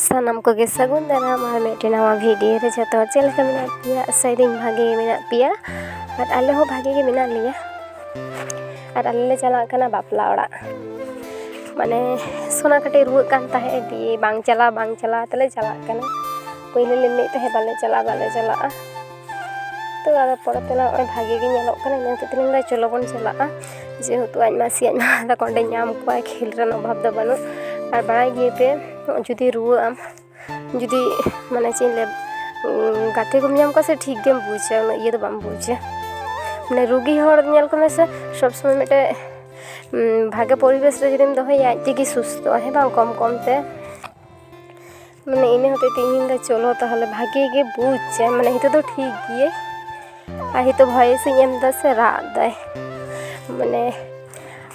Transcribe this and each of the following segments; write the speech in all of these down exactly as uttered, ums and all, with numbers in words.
ᱥᱟᱱᱟᱢ ᱠᱚᱜᱮ ᱥᱟᱹᱜᱩᱱ ᱫᱟᱨᱟᱢ ᱟᱨ ᱢᱤᱫᱴᱮᱱ ᱱᱟᱣᱟ ᱵᱷᱤᱰᱤᱭᱳ ᱨᱮ᱾ ᱡᱚᱛᱚ ᱦᱚᱲ ᱪᱮᱫ ᱞᱮᱠᱟ ᱢᱮᱱᱟᱜ ᱯᱮᱭᱟ? ᱟᱥᱟᱭᱮᱫᱟᱹᱧ ᱵᱷᱟᱜᱮ ᱜᱮ ᱢᱮᱱᱟᱜ ᱯᱮᱭᱟ ᱟᱨ ᱟᱞᱮ ᱦᱚᱸ ᱵᱷᱟᱜᱮ ᱜᱮ ᱢᱮᱱᱟᱜ ᱞᱮᱭᱟ᱾ ᱟᱨ ᱟᱞᱮ ᱞᱮ ᱪᱟᱞᱟᱜ ᱠᱟᱱᱟ ᱵᱟᱯᱞᱟ ᱚᱲᱟᱜ᱾ ᱢᱟᱱᱮ ᱥᱳᱱᱟ ᱠᱟᱹᱴᱤᱡ ᱨᱩᱣᱟᱹᱜ ᱠᱟᱱ ᱛᱟᱦᱮᱸᱫ, ᱫᱤᱭᱮ ᱵᱟᱝ ᱪᱟᱞᱟᱣ ᱵᱟᱝ ᱪᱟᱞᱟᱣ ᱛᱮᱞᱮ ᱪᱟᱞᱟᱜ ᱠᱟᱱᱟ᱾ ᱯᱳᱭᱞᱳ ᱞᱮ ᱞᱟᱹᱭᱮᱫ ᱛᱟᱦᱮᱸᱫ ᱵᱟᱞᱮ ᱪᱟᱞᱟᱜᱼᱟ, ᱵᱟᱞᱮ ᱪᱟᱞᱟᱜᱼᱟ᱾ ᱛᱚ ᱟᱫᱚ ᱯᱚᱨᱮ ᱛᱮ ᱱᱚᱜᱼᱚᱭ ᱵᱷᱟᱜᱮ ᱜᱮ ᱧᱮᱞᱚᱜ ᱠᱟᱱᱟ, ᱤᱱᱟᱹ ᱦᱚᱛᱮᱡ ᱛᱮ ᱞᱟᱹᱭᱫᱟ ᱪᱚᱞᱚ ᱵᱚᱱ ᱪᱟᱞᱟᱜᱼᱟ᱾ ᱡᱮᱦᱮᱛᱩ ᱟᱡ ᱢᱟᱹᱥᱤ ᱟᱡ ᱢᱟᱢᱟ ᱛᱟᱠᱚ ᱚᱸᱰᱮ ᱧᱟᱢ ᱠᱚᱣᱟᱭ, ᱠᱷᱮᱞ ᱨᱮᱱᱟᱜ ᱚᱵᱷᱟᱵᱽ ᱫᱚ ᱵᱟᱹᱱᱩᱜ᱾ ᱟᱨ ᱵᱟᱲᱟᱭ ᱜᱮᱭᱟᱯᱮ ᱡᱩᱫᱤ ᱨᱩᱣᱟᱹᱜ ᱟᱢ, ᱡᱩᱫᱤ ᱢᱟᱱᱮ ᱪᱮᱫ ᱤᱧ ᱞᱟᱹᱭᱟ, ᱩᱸ, ᱜᱟᱛᱮ ᱠᱚᱢ ᱧᱟᱢ ᱠᱚᱣᱟ ᱥᱮ ᱴᱷᱤᱠ ᱜᱮᱢ ᱵᱩᱡᱟ, ᱩᱱᱟᱹᱜ ᱤᱭᱟᱹ ᱫᱚ ᱵᱟᱢ ᱵᱩᱡᱟ᱾ ᱢᱟᱱᱮ ᱨᱩᱜᱤ ᱦᱚᱲ ᱧᱮᱞ ᱠᱚᱢᱮ ᱥᱮ ᱥᱚᱵ ᱥᱚᱢᱚᱭ ᱢᱤᱫᱴᱮᱡ, ᱩᱸ, ᱵᱷᱟᱜᱮ ᱯᱚᱨᱤᱵᱮᱥ ᱨᱮ ᱡᱩᱫᱤᱢ ᱫᱚᱦᱚᱭᱟ ᱟᱡ ᱛᱮᱜᱮ ᱥᱩᱥᱛᱷᱚᱜᱼᱟ, ᱦᱮᱸ ᱵᱟᱝ, ᱠᱚᱢ ᱠᱚᱢ ᱛᱮ᱾ ᱢᱟᱱᱮ ᱤᱱᱟᱹ ᱦᱚᱛᱮᱡ ᱛᱮ ᱤᱧ ᱢᱮᱱᱫᱟ ᱪᱚᱞᱚ ᱛᱟᱦᱚᱞᱮ ᱵᱷᱟᱜᱮ ᱜᱮ ᱵᱩᱡᱽ ᱪᱮ, ᱢᱟᱱᱮ ᱱᱤᱛᱚᱜ ᱫᱚ ᱴᱷᱤᱠ ᱜᱮᱭᱟᱭ᱾ ᱟᱨ ᱱᱤᱛᱚᱜ ᱵᱷᱚᱭᱮᱥ ᱤᱧ ᱮᱢ ᱮᱫᱟ ᱥᱮ ᱨᱟᱜ ᱫᱟᱭ, ᱢᱟᱱᱮ᱾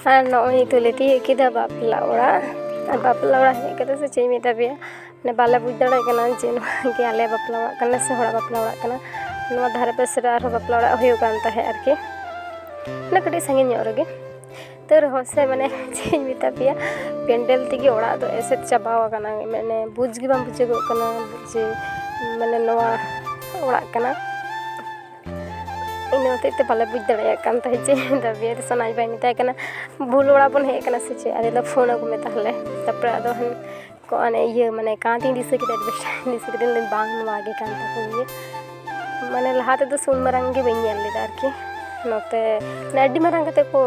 ᱟᱨ ᱱᱚᱜᱼᱚᱭ ᱱᱤᱛᱚᱜ ᱞᱮ ᱛᱤᱭᱳᱜ ᱠᱮᱫᱟ ᱵᱟᱯᱞᱟ ᱚᱲᱟᱜ᱾ ᱟᱨ ᱵᱟᱯᱞᱟ ᱚᱲᱟᱜ ᱦᱮᱡ ᱠᱟᱛᱮ ᱥᱮ ᱪᱮᱫ ᱤᱧ ᱢᱮᱛᱟ ᱯᱮᱭᱟ, ᱢᱟᱱᱮ ᱵᱟᱞᱮ ᱵᱩᱡᱽ ᱫᱟᱲᱮᱭᱟᱜ ᱠᱟᱱᱟ ᱡᱮ ᱱᱚᱣᱟ ᱜᱮ ᱟᱞᱮᱭᱟᱜ ᱵᱟᱯᱞᱟ ᱚᱲᱟᱜ ᱠᱟᱱᱟ ᱥᱮ ᱦᱚᱲᱟᱜ ᱵᱟᱯᱞᱟ ᱚᱲᱟᱜ ᱠᱟᱱᱟ᱾ ᱱᱚᱣᱟ ᱫᱷᱟᱨᱮ ᱯᱟᱥᱮ ᱨᱮ ᱟᱨᱦᱚᱸ ᱵᱟᱯᱞᱟ ᱚᱲᱟᱜ ᱦᱩᱭᱩᱜ ᱠᱟᱱ ᱛᱟᱦᱮᱸᱫ ᱟᱨᱠᱤ, ᱢᱟᱱᱮ ᱠᱟᱹᱴᱤᱡ ᱥᱟᱺᱜᱤᱧ ᱧᱚᱜ ᱨᱮᱜᱮ᱾ ᱛᱟᱹᱣ ᱨᱮᱦᱚᱸ ᱥᱮ, ᱢᱟᱱᱮ ᱪᱮᱫ ᱤᱧ ᱢᱮᱛᱟ ᱯᱮᱭᱟ, ᱯᱮᱱᱰᱮᱞ ᱛᱮᱜᱮ ᱚᱲᱟᱜ ᱫᱚ ᱮᱥᱮᱫ ᱪᱟᱵᱟᱣ ᱟᱠᱟᱱᱟ, ᱢᱟᱱᱮ ᱵᱩᱡᱽ ᱜᱮ ᱵᱟᱝ ᱵᱩᱡᱷᱟᱹᱜᱚᱜ ᱠᱟᱱᱟ ᱡᱮ ᱢᱟᱱᱮ ᱱᱚᱣᱟ ᱚᱲᱟᱜ ᱠᱟᱱᱟ᱾ ᱤᱱᱟᱹ ᱦᱚᱛᱮᱡ ᱛᱮ ᱵᱟᱞᱮ ᱵᱩᱡᱽ ᱫᱟᱲᱮᱭᱟᱜ ᱠᱟᱱ ᱛᱟᱦᱮᱸᱫ ᱪᱮᱫ ᱤᱧ ᱢᱮᱛᱟ ᱯᱮᱭᱟ᱾ ᱥᱚᱱᱟᱭ ᱵᱟᱭ ᱢᱮᱛᱟᱭ ᱠᱟᱱᱟ, "ᱵᱷᱩᱞ ᱚᱲᱟᱜ ᱵᱚᱱ ᱦᱮᱡ ᱟᱠᱟᱱᱟ ᱥᱮ ᱪᱮᱫ?" ᱟᱞᱮ ᱫᱚ ᱯᱷᱳᱱ ᱟᱹᱜᱩ ᱢᱮ ᱛᱟᱦᱚᱞᱮ᱾ ᱛᱟᱨᱯᱚᱨᱮ ᱟᱫᱚ ᱦᱟᱱ ᱠᱚ ᱚᱱᱮ ᱤᱭᱟᱹ, ᱢᱟᱱᱮ ᱠᱟᱸᱛ ᱤᱧ ᱫᱤᱥᱟᱹ ᱠᱮᱫᱟ, ᱮᱰᱵᱮᱥᱴᱟᱨ ᱤᱧ ᱫᱤᱥᱟᱹ ᱠᱮᱫᱟ, ᱢᱮᱱᱫᱟᱹᱧ, "ᱵᱟᱝ, ᱱᱚᱣᱟ ᱜᱮ ᱠᱟᱱ ᱛᱟᱠᱚ ᱜᱮᱭᱟ᱾" ᱢᱟᱱᱮ ᱞᱟᱦᱟ ᱛᱮᱫᱚ ᱥᱩᱱ ᱢᱟᱨᱟᱝ ᱜᱮ ᱵᱟᱹᱧ ᱧᱮᱞ ᱞᱮᱫᱟ ᱟᱨᱠᱤ᱾ ᱱᱚᱛᱮ ᱢᱟᱱᱮ ᱟᱹᱰᱤ ᱢᱟᱨᱟᱝ ᱠᱟᱛᱮ ᱠᱚ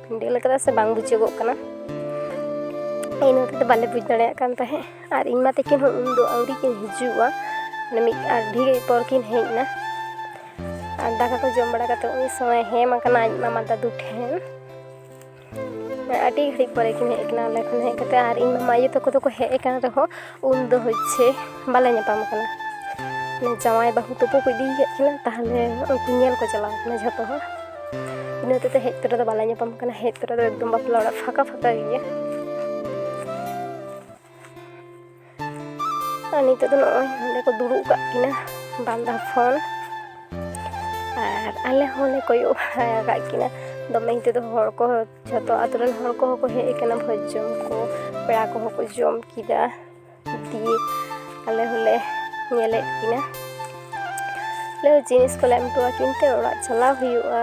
ᱯᱮᱱᱰᱮᱞ ᱠᱟᱫᱟ ᱥᱮ ᱵᱟᱝ ᱵᱩᱡᱷᱟᱹᱜᱚᱜ ᱠᱟᱱᱟ᱾ ᱤᱱᱟᱹ ᱦᱚᱛᱮᱡ ᱛᱮ ᱵᱟᱞᱮ ᱵᱩᱡᱽ ᱫᱟᱲᱮᱭᱟᱜ ᱠᱟᱱ ᱛᱟᱦᱮᱸᱫ᱾ ᱟᱨ ᱤᱧ ᱢᱟ ᱛᱟᱹᱠᱤᱱ ᱦᱚᱸ ᱩᱱᱫᱚ ᱟᱹᱣᱨᱤ ᱠᱤᱱ ᱦᱤᱡᱩᱜᱼᱟ, ᱢᱟᱱᱮ ᱢᱤᱫ ᱟᱹᱰᱤ ᱜᱷᱟᱹᱲᱤᱡ ᱯᱚᱨ ᱠᱤᱱ ᱦᱮᱡ ᱮᱱᱟ᱾ ᱟᱨ ᱫᱟᱠᱟ ᱠᱚ ᱡᱚᱢ ᱵᱟᱲᱟ ᱠᱟᱛᱮ ᱩᱱ ᱥᱚᱢᱚᱭ ᱦᱮᱢ ᱟᱠᱟᱱᱟ ᱟᱡ ᱢᱟᱢᱟ ᱫᱟᱫᱩ ᱴᱷᱮᱱ᱾ ᱟᱹᱰᱤ ᱜᱷᱟᱹᱲᱤᱡ ᱯᱚᱨᱮ ᱠᱤᱱ ᱦᱮᱡ ᱟᱠᱟᱱᱟ᱾ ᱚᱸᱰᱮ ᱠᱷᱚᱱ ᱦᱮᱡ ᱠᱟᱛᱮ ᱟᱨ ᱤᱧ ᱢᱟᱢᱟ ᱟᱭᱳ ᱛᱟᱠᱚ ᱫᱚᱠᱚ ᱦᱮᱡ ᱟᱠᱟᱱ ᱨᱮᱦᱚᱸ, ᱩᱱ ᱫᱚ ᱦᱚᱪᱪᱷᱮ ᱵᱟᱞᱮ ᱧᱟᱯᱟᱢ ᱠᱟᱱᱟ᱾ ᱢᱟᱱᱮ ᱡᱟᱶᱟᱭ ᱵᱟᱹᱦᱩ ᱛᱩᱯᱩ ᱠᱚ ᱤᱫᱤ ᱟᱠᱟᱫ ᱠᱤᱱᱟ, ᱛᱟᱦᱚᱞᱮ ᱩᱱᱠᱩ ᱧᱮᱞ ᱠᱚ ᱪᱟᱞᱟᱣ ᱠᱟᱱᱟ ᱡᱷᱚᱛᱚ ᱦᱚᱲ᱾ ᱤᱱᱟᱹ ᱦᱚᱛᱮᱡ ᱛᱮ ᱦᱮᱡ ᱛᱚᱨᱟ ᱫᱚ ᱵᱟᱞᱮ ᱧᱟᱯᱟᱢ ᱠᱟᱱᱟ᱾ ᱦᱮᱡ ᱛᱚᱨᱟ ᱫᱚ ᱮᱠᱫᱚᱢ ᱵᱟᱯᱞᱟ ᱚᱲᱟᱜ ᱯᱷᱟᱸᱠᱟ ᱯᱷᱟᱸᱠᱟ ᱜᱮᱭᱟ᱾ ᱟᱨ ᱱᱤᱛᱚᱜ ᱫᱚ ᱱᱚᱜᱼᱚᱭ ᱱᱚᱸᱰᱮ ᱠᱚ ᱫᱩᱲᱩᱵ ᱠᱟᱜ ᱠᱤᱱᱟ ᱵᱟᱸᱫᱟ ᱯᱷᱳᱱ᱾ ᱟᱨ ᱟᱞᱮ ᱦᱚᱸᱞᱮ ᱠᱚᱭᱚᱜ ᱵᱟᱲᱟ ᱟᱠᱟᱫ ᱠᱤᱱᱟ ᱫᱚᱢᱮ᱾ ᱱᱤᱛᱚᱜ ᱫᱚ ᱦᱚᱲ ᱠᱚ, ᱡᱷᱚᱛᱚ ᱟᱛᱳ ᱨᱮᱱ ᱦᱚᱲ ᱠᱚᱦᱚᱸ ᱠᱚ ᱦᱮᱡ ᱟᱠᱟᱱᱟ ᱵᱷᱚᱡᱽ ᱡᱚᱢ ᱠᱚ, ᱯᱮᱲᱟ ᱠᱚᱦᱚᱸ ᱠᱚ ᱡᱚᱢ ᱠᱮᱫᱟ᱾ ᱫᱤᱭᱮ ᱟᱞᱮ ᱦᱚᱸᱞᱮ ᱧᱮᱞᱮᱫ ᱠᱤᱱᱟ᱾ ᱟᱞᱮ ᱦᱚᱸ ᱡᱤᱱᱤᱥ ᱠᱚᱞᱮ ᱮᱢ ᱦᱚᱴᱚ ᱟᱹᱠᱤᱱ ᱛᱮ ᱚᱲᱟᱜ ᱪᱟᱞᱟᱣ ᱦᱩᱭᱩᱜᱼᱟ᱾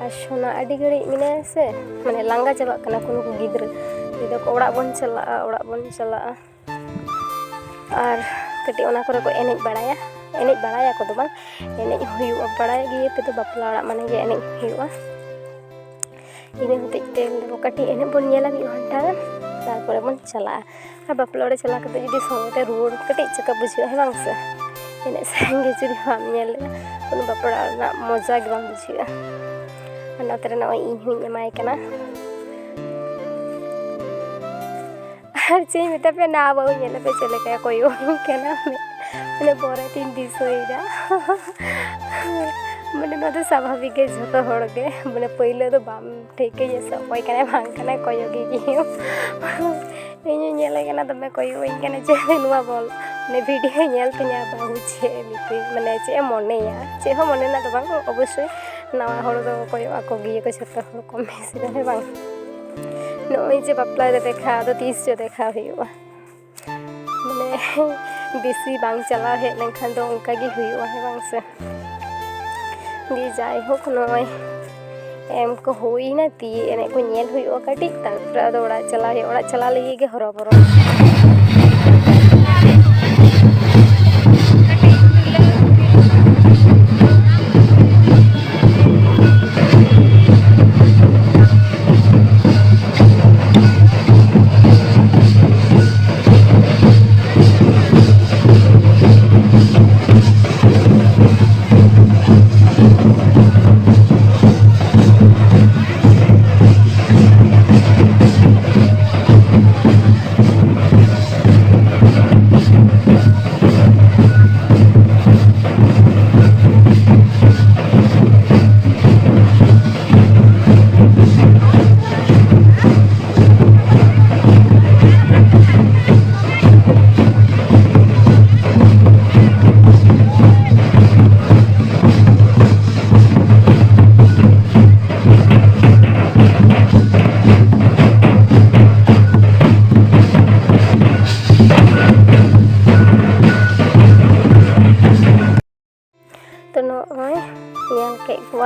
ᱟᱨ ᱥᱳᱱᱟ ᱟᱹᱰᱤ ᱜᱷᱟᱹᱲᱤᱡ ᱢᱮᱱᱟᱭᱟ ᱥᱮ, ᱢᱟᱱᱮ ᱞᱟᱸᱜᱟ ᱪᱟᱵᱟᱜ ᱠᱟᱱᱟ ᱠᱚ ᱱᱩᱠᱩ ᱜᱤᱫᱽᱨᱟᱹ᱾ ᱞᱟᱹᱭ ᱫᱟᱠᱚ, "ᱚᱲᱟᱜ ᱵᱚᱱ ᱪᱟᱞᱟᱜᱼᱟ, ᱚᱲᱟᱜ ᱵᱚᱱ ᱪᱟᱞᱟᱜᱼᱟ᱾" ᱟᱨ ᱠᱟᱹᱴᱤᱡ ᱚᱱᱟ ᱠᱚᱨᱮ ᱠᱚ ᱮᱱᱮᱡ ᱵᱟᱲᱟᱭᱟ, ᱮᱱᱮᱡ ᱵᱟᱲᱟᱭᱟᱠᱚ ᱫᱚ ᱵᱟᱝ, ᱮᱱᱮᱡ ᱦᱩᱭᱩᱜᱼᱟ᱾ ᱵᱟᱲᱟᱭ ᱜᱮᱭᱟ ᱯᱮ ᱛᱚ, ᱵᱟᱯᱞᱟ ᱚᱲᱟᱜ ᱢᱟᱱᱮ ᱜᱮ ᱮᱱᱮᱡ ᱦᱩᱭᱩᱜᱼᱟ᱾ ᱤᱱᱟᱹ ᱦᱚᱛᱮᱡ ᱛᱮ ᱠᱟᱹᱴᱤᱡ ᱮᱱᱮᱡ ᱵᱚᱱ ᱧᱮᱞᱟ ᱢᱤᱫ ᱜᱷᱚᱱᱴᱟ ᱜᱟᱱ, ᱛᱟᱨᱯᱚᱨᱮ ᱵᱚᱱ ᱪᱟᱞᱟᱜᱼᱟ᱾ ᱟᱨ ᱵᱟᱯᱞᱟ ᱚᱲᱟᱜ ᱪᱟᱞᱟᱣ ᱠᱟᱛᱮ ᱡᱩᱫᱤ ᱥᱚᱢᱚᱭ ᱨᱮ ᱨᱩᱣᱟᱹᱲ, ᱠᱟᱹᱴᱤᱡ ᱪᱮᱠᱟ ᱵᱩᱡᱷᱟᱹᱜᱼᱟ, ᱦᱮᱸ ᱵᱟᱝ ᱥᱮ? ᱮᱱᱮᱡ ᱥᱮᱨᱮᱧ ᱜᱮ ᱡᱩᱫᱤ ᱵᱟᱢ ᱧᱮᱞ ᱞᱮᱫᱟ, ᱩᱱᱟᱹᱜ ᱵᱟᱯᱞᱟ ᱚᱲᱟᱜ ᱨᱮᱱᱟᱜ ᱢᱚᱡᱟ ᱜᱮ ᱵᱟᱝ ᱵᱩᱡᱷᱟᱹᱜᱼᱟ᱾ ᱟᱨ ᱱᱚᱛᱮ ᱨᱮ ᱱᱚᱜᱼᱚᱭ ᱤᱧ ᱦᱚᱸᱧ ᱮᱢᱟᱭ ᱠᱟᱱᱟ᱾ ᱟᱨ ᱪᱮᱫ ᱤᱧ ᱢᱮᱛᱟ ᱯᱮᱭᱟ, ᱱᱟᱣᱟ ᱵᱟᱹᱦᱩ ᱧᱮᱞ ᱯᱮ ᱪᱮᱫ ᱞᱮᱠᱟᱭ ᱠᱚᱭᱚᱜ ᱟᱹᱧ ᱠᱟᱱᱟ, ᱢᱟᱱᱮ ᱯᱚᱨᱮ ᱛᱤᱧ ᱫᱤᱥᱟᱹᱭᱮᱫᱟ᱾ ᱢᱟᱱᱮ ᱱᱚᱣᱟ ᱫᱚ ᱥᱟᱵᱷᱟᱵᱤᱠ ᱜᱮ, ᱡᱷᱚᱛᱚ ᱦᱚᱲ ᱜᱮ, ᱢᱟᱱᱮ ᱯᱟᱹᱭᱞᱟᱹ ᱫᱚ ᱵᱟᱢ ᱴᱷᱤᱠᱟᱹᱭᱟ ᱥᱮ ᱚᱠᱚᱭ ᱠᱟᱱᱟᱭ ᱵᱟᱝ ᱠᱟᱱᱟᱭ, ᱠᱚᱭᱚᱜ ᱜᱮ ᱜᱮᱭᱟᱢ᱾ ᱤᱧ ᱦᱚᱸᱧ ᱧᱮᱞᱮ ᱠᱟᱱᱟ, ᱫᱚᱢᱮ ᱠᱚᱭᱚᱜ ᱟᱹᱧ ᱠᱟᱱᱟ ᱡᱮ ᱱᱚᱣᱟ ᱵᱚᱞ, ᱢᱟᱱᱮ ᱵᱷᱤᱰᱤᱭᱳ ᱧᱮᱞ ᱛᱤᱧᱟ ᱵᱟᱹᱦᱩ ᱪᱮᱫ ᱮ ᱢᱤᱛᱟᱹᱧ, ᱢᱟᱱᱮ ᱪᱮᱫ ᱮ ᱢᱚᱱᱮᱭᱟ, ᱪᱮᱫ ᱦᱚᱸ ᱢᱚᱱᱮ ᱨᱮᱱᱟᱜ ᱫᱚ ᱵᱟᱝ, ᱚᱵᱚᱥᱥᱳᱭ ᱱᱟᱣᱟ ᱦᱚᱲ ᱫᱚ ᱠᱚᱭᱚᱜ ᱟᱠᱚ ᱜᱮᱭᱟ ᱠᱚ ᱡᱷᱚᱛᱚ ᱦᱚᱲ ᱠᱚᱢ ᱵᱮᱥᱤ ᱫᱚ, ᱦᱮᱸ ᱵᱟᱝ? ᱱᱚᱜᱼᱚᱭ ᱡᱮ ᱵᱟᱯᱞᱟ ᱨᱮ ᱫᱮᱠᱷᱟ, ᱟᱫᱚ ᱛᱤᱥ ᱪᱚ ᱫᱮᱠᱷᱟ ᱦᱩᱭᱩᱜᱼᱟ? ᱢᱟᱱᱮ ᱵᱮᱥᱤ ᱵᱟᱝ ᱪᱟᱞᱟᱣ ᱦᱮᱡ ᱞᱮᱱᱠᱷᱟᱱ ᱫᱚ ᱚᱱᱠᱟ ᱜᱮ ᱦᱩᱭᱩᱜᱼᱟ, ᱦᱮᱸ ᱵᱟᱝ ᱥᱮ? ᱫᱤᱭᱮ ᱡᱟᱭᱦᱳᱠ, ᱱᱚᱜᱼᱚᱭ ᱮᱢ ᱠᱚ ᱦᱩᱭᱱᱟ, ᱛᱤ ᱮᱱᱮᱡ ᱠᱚ ᱧᱮᱞ ᱦᱩᱭᱩᱜᱼᱟ ᱠᱟᱹᱴᱤᱡ, ᱛᱟᱨᱯᱚᱨᱮ ᱟᱫᱚ ᱚᱲᱟᱜ ᱪᱟᱞᱟᱣ ᱦᱩᱭᱩᱜᱼᱟ᱾ ᱚᱲᱟᱜ ᱪᱟᱞᱟᱣ ᱞᱟᱹᱜᱤᱫ ᱜᱮ ᱦᱚᱨᱚᱵᱚᱨᱚ᱾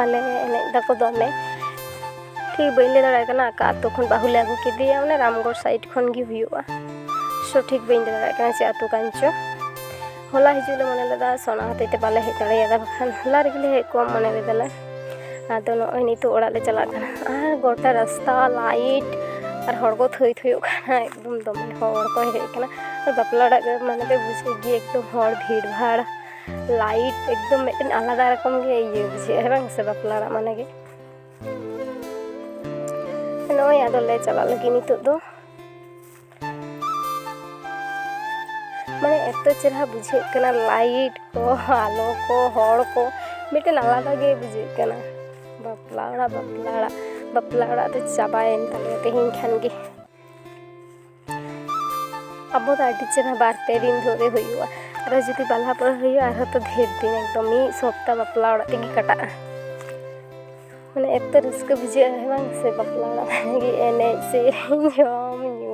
ᱟᱞᱮ ᱮᱱᱮᱡ ᱫᱟᱠᱚ ᱫᱚᱢᱮ᱾ ᱴᱷᱤᱠ ᱵᱟᱹᱧ ᱞᱟᱹᱭ ᱫᱟᱲᱮᱭᱟᱜ ᱠᱟᱱᱟ ᱚᱠᱟ ᱟᱹᱛᱩ ᱠᱷᱚᱱ ᱵᱟᱹᱦᱩ ᱞᱮ ᱟᱹᱜᱩ ᱠᱮᱫᱮᱭᱟ, ᱚᱱᱮ ᱨᱟᱢᱜᱚᱲ side ᱠᱷᱚᱱ ᱜᱮ ᱦᱩᱭᱩᱜᱼᱟ᱾ ᱥᱚᱴᱷᱤᱠ ᱵᱟᱹᱧ ᱞᱟᱹᱭ ᱫᱟᱲᱮᱭᱟᱜ ᱠᱟᱱᱟ ᱪᱮᱫ ᱟᱹᱛᱩ ᱠᱟᱱ ᱪᱚ᱾ ᱦᱚᱞᱟ ᱦᱤᱡᱩᱜ ᱞᱮ ᱢᱚᱱᱮ ᱞᱮᱫᱟ, ᱥᱚᱱᱟ ᱦᱚᱛᱮᱡ ᱛᱮ ᱵᱟᱞᱮ ᱦᱮᱡ ᱫᱟᱲᱮᱭᱟᱫᱟ, ᱵᱟᱠᱷᱟᱱ ᱦᱚᱞᱟ ᱨᱮᱜᱮ ᱞᱮ ᱦᱮᱡ ᱠᱚᱜᱼᱟ ᱢᱚᱱᱮ ᱞᱮᱫᱟᱞᱮ᱾ ᱟᱫᱚ ᱱᱚᱜᱼᱚᱭ ᱱᱤᱛᱚᱜ ᱚᱲᱟᱜ ᱞᱮ ᱪᱟᱞᱟᱜ ᱠᱟᱱᱟ᱾ ᱟᱨ ᱜᱚᱴᱟ ᱨᱟᱥᱛᱟ light ᱟᱨ ᱦᱚᱲ ᱠᱚ ᱛᱷᱟᱹᱭ ᱛᱷᱟᱹᱭᱚᱜ ᱠᱟᱱᱟ, ᱮᱠᱫᱚᱢ ᱫᱚᱢᱮ ᱦᱚᱲ ᱠᱚ ᱦᱮᱡ ᱠᱟᱱᱟ᱾ ᱟᱨ ᱵᱟᱯᱞᱟ ᱚᱲᱟᱜ ᱨᱮ ᱢᱟᱱᱮ ᱯᱮ ᱵᱩᱡᱷᱟᱹᱣ ᱜᱮᱭᱟ, ᱮᱠᱫᱚᱢ ᱦᱚᱲ ᱵᱷᱤᱲ ᱵᱷᱟᱲ, light, ᱮᱠᱫᱚᱢ ᱢᱤᱫᱴᱮᱱ ᱟᱞᱟᱫᱟ ᱨᱚᱠᱚᱢ ᱜᱮ ᱤᱭᱟᱹ ᱵᱩᱡᱷᱟᱹᱜᱼᱟ, ᱦᱮᱸ ᱵᱟᱝ ᱥᱮ? ᱵᱟᱯᱞᱟ ᱚᱲᱟᱜ ᱢᱟᱱᱮ ᱜᱮ᱾ ᱱᱚᱜᱼᱚᱭ ᱟᱫᱚ ᱞᱮ ᱪᱟᱞᱟᱜ ᱞᱟᱹᱜᱤᱫ ᱱᱤᱛᱚᱜ ᱫᱚ᱾ ᱢᱟᱱᱮ ᱮᱛᱚ ᱪᱮᱦᱨᱟ ᱵᱩᱡᱷᱟᱹᱜ ᱠᱟᱱᱟ, light ᱠᱚ, ᱟᱞᱚ ᱠᱚ, ᱦᱚᱲ ᱠᱚ, ᱢᱤᱫᱴᱮᱱ ᱟᱞᱟᱫᱟ ᱜᱮ ᱵᱩᱡᱷᱟᱹᱜ ᱠᱟᱱᱟ᱾ ᱵᱟᱯᱞᱟ ᱚᱲᱟᱜ, ᱵᱟᱯᱞᱟ ᱚᱲᱟᱜ, ᱵᱟᱯᱞᱟ ᱚᱲᱟᱜ ᱫᱚ ᱪᱟᱵᱟᱭᱮᱱ ᱛᱟᱞᱮᱭᱟ ᱛᱮᱦᱮᱧ ᱠᱷᱟᱱ ᱜᱮ᱾ ᱟᱵᱚ ᱫᱚ ᱟᱹᱰᱤ ᱪᱮᱦᱨᱟ ᱵᱟᱨ ᱯᱮ ᱫᱤᱱ ᱫᱷᱚᱨᱮ ᱦᱩᱭᱩᱜᱼᱟ, ᱟᱨᱚ ᱡᱩᱫᱤ ᱵᱟᱞᱟ ᱯᱟᱹᱲᱦᱟᱹ ᱦᱩᱭᱩᱜᱼᱟ, ᱟᱨᱦᱚᱸ ᱛᱚ ᱰᱷᱮᱨ ᱫᱤᱱ, ᱮᱠᱫᱚᱢ ᱢᱤᱫ ᱥᱚᱯᱛᱟ ᱵᱟᱯᱞᱟ ᱚᱲᱟᱜ ᱛᱮᱜᱮ ᱠᱟᱴᱟᱜᱼᱟ᱾ ᱢᱟᱱᱮ ᱮᱛᱚ ᱨᱟᱹᱥᱠᱟᱹ ᱵᱩᱡᱷᱟᱹᱜᱼᱟ, ᱦᱮᱸ ᱵᱟᱝ ᱥᱮ? ᱵᱟᱯᱞᱟ ᱚᱲᱟᱜ ᱨᱮᱜᱮ ᱮᱱᱮᱡ ᱥᱮᱨᱮᱧ, ᱡᱚᱢ ᱧᱩ,